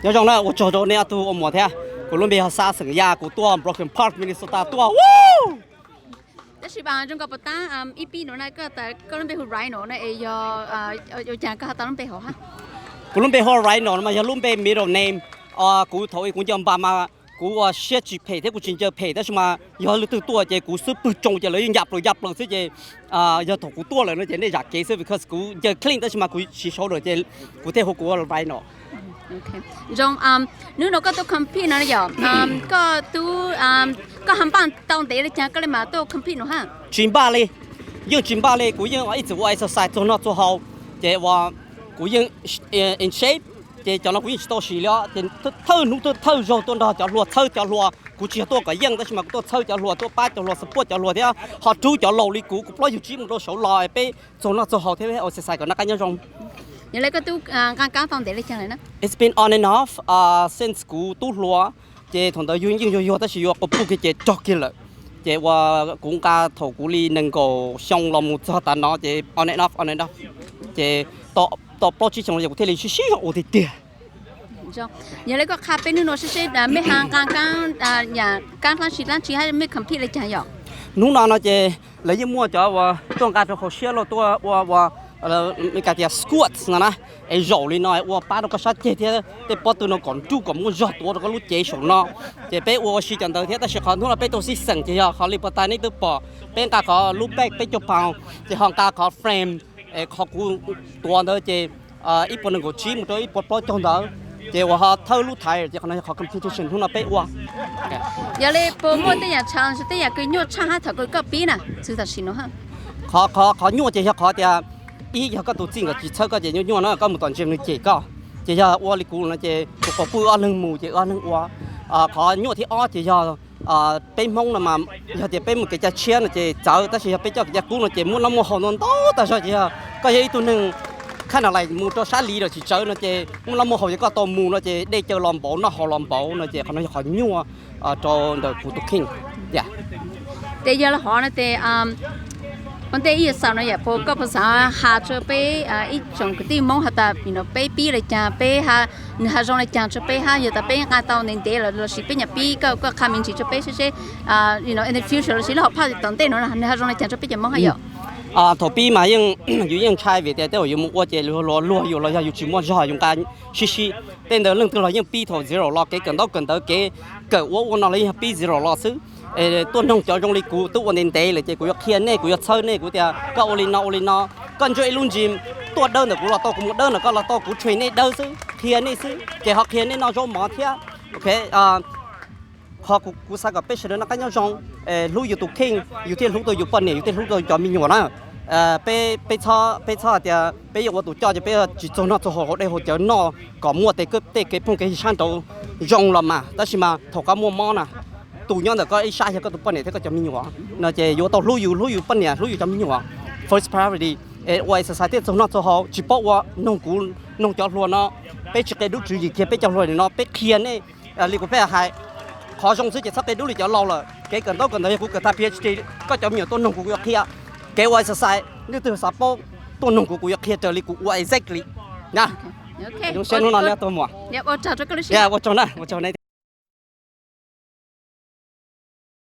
Nyob zoo na, ua tsaug rau nej ob tug ua muam thiab. Kuv lub npe yog Xab xeem Yaj, kuv tuaj Brooklyn Park, Minnesota tuaj. Tab sis mas zoo nkaus puas tab ib pib no na, koj lub npe hu Rhino na es yog ua cas koj ho tau lub npe hauv hab? Kuv lub npe hu Rhino no mas yog lub npe middle name. Kuv thaum kuv ncaws npas mas kuv ua siab tsis phem thiab kuv tsis ncaws phem, tab sis mas yog leej twg tuaj ces kuv xub pwg tsoo ces lawv yeej ya plaws ya plaws xwb ces yog thaum kuv tuaj lawm no ces nej zam kev xwb, because kuv ncaws clean tab sis mas kuv siv shoulders ces kuv thiaj hu kuv ua Rhino. Zoo, hnub no koj tuaj compete no yom, koj tub, koj ho npaj tau ntev li cas koj li mas tuaj compete no hab? Tsis npaj li, yeej tsis npaj li, kuv yeej ib txwm ua exercise txhua noj txhua haus, ces ua kuv yeej in shape, ces cov no kuv yeej tsis tau siv li os. Ces thawj hnub thawj zaug tuaj nrog cov hluas txhawb cov hluas, kuv tsis yog tuaj kom yeej tab sis mas kuv tuaj txhawb cov hluas, tuaj pab cov hluas, support cov hluas thiab ho rub cov laus li kuv, kuv plaub yug tsib mus rau saud los peb txhua noj txhua haus thiab exercise kom noj qab nyob zoo. Yog li koj tub nqa kab tau ntev li cas lawm na? It's been on and off since kuv tub hluas, ces thaum ntawd yug yeej yuag yuag tab sis yuav quas puj kiag ces rog kiag lawm. Ces ua kuv nqa thaum kuv li nees nkaum xyoo los mus txog tav no ces on and off, on and off. Ces tau plaub tsib xyoo los ces kuv thiaj li sib sib zog ua tiag tiag. Yog li koj qha peb hnub no seb seb mej ho nqa kab dlaab tsi dlaab tsi hab mej compete li cas yom? Hnub no no ces lawv yeej muaj cov uas tuaj nqa rau hauv siab los tuaj ua ua Meskas tias squats no na, es zaum li no ua pab rau koj sab ceg thiab tej pob tw no kom nruj kom muaj zog tuav rau koj lub cev saum no. Ces peb ua ua si cov ntawd thiab tab sis qhov hnub no peb tau sib xeem ces yog qhov li puag ta nej twb pom peb nqa qhov lub bag peb caug pound ces ho nqa qhov frame, qhov kuv tuav ntawd ces ib puas nees nkaum tsib mus rau ib puas plaub caug ntawd, ces uas ho thawb lub thav ces qhov no yog qhov competition hnub no peb ua. Yog li puas muaj tej yam challenge, tej yam kws nyuaj tshaj hab thaum kws koj pib na txug tam sim no? Qhov qhov qhov nyuaj ces yog qhov tias ib yog koj tus txij nkawd tsis txhawb koj ces nyuaj nyuaj na, koj mus tom gym nws cem koj. Ces yog ua li kuv no ces kuv quas puj ob leeg mus ces ob leeg ua. Qhov nyuaj thib ob ces yog peb Hmoob no mas yog tias peb mus kev cai tshiab no ces txawv, tab sis yog peb coj kev cai qub no ces muaj noj muaj haus ntau ntau tag zog ces yog koj yog ib tug neeg kinda like mus rau sab li los tsis tsawv no ces muaj noj muaj haus ces koj tau mus no ces dej cawv los npaum noj haus los npaum no ces qhov no yog qhov nyuaj rau ntawm kuv tus kheej. Ces yog li hov no ces ua ntej ib yam xaus no yam puas koj puas xav has rau peb ib tsoom kwv tij Hmoob has tas peb pib li cas, peb nws ho zoo li cas rau peb hab yog tas peb nqa tau ntev ntev lawm lossis peb nyuam pib, koj koj qha me ntsis rau peb seb seb in the future lossis lub hauv phaj tom ntej no nws ho zoo li cas rau peb cov Hmoob hab yom? Thaum pib mas yeej yus yeej ntshai vim tias tej zaum yus mus ua ces luag luag yus los yog yus tsis muaj zog yus nqa sib sib. Tej ntawd leej twg los yeej pib thaum zero los, kev kawm ntaub kawm ntawv kev kawm ua ua no los yeej pib zero los xwb. Tuaj noog cov zoo li kuv twb ua ntev ntev lawm ces kuv yuav qhia nej, kuv yuav txhawb nej, kuv tias koj ua li no ua li no, koj ntsia ib lub gym tuaj dawb ntawm kuv los tau, kuv mus dawb ntawm koj los tau, kuv train nej dawb xwb, qhia nej xwb ces ho qhia nej noj zaub mov thiab. Ok, qhov kuv xav kom peb sawv daws noj qab nyob zoo, hlub yus tus kheej yus thiaj hlub tau yus poj niam, yus thiaj hlub tau cov me nyuam na. Peb peb txhob peb txhob hais tias peb yuav ua tus coj ces peb tsis txaug noj txaug haus hauv dej haus cawv noj kom muaj tej kev phooj kev ywg sab nraud zoo los mas, tab sis mas thaum koj muaj mob na, tus nyob ntawm koj ib sab yog koj tus poj niam thiab koj cov me nyuam no ces yuav tau hlub yus, hlub yus poj niam, hlub yus cov me nyuam first priority. Ua exercise thiaj txaug noj txaug haus, tsis paub ua, noog kuv, noog cov hluas no, peb tsis qia dub tswv yim kiag peb cov hluas no, peb qhia nej li kuv peb hais, qhov zoo xwb ces txhob qia dub li cov laus lawm. Kev kawm ntaub kawm ntawv yog kuv kawm tag PhD, koj cov me nyuam tuaj noog kuv kuv yuav qhia. Kev ua exercise nej twg xav paub tuaj noog kuv kuv yuav qhia raws li kuv ua exactly na. Zoo siab hnub no nej tuaj muam. Ua tsaug na, ua tsaug nej.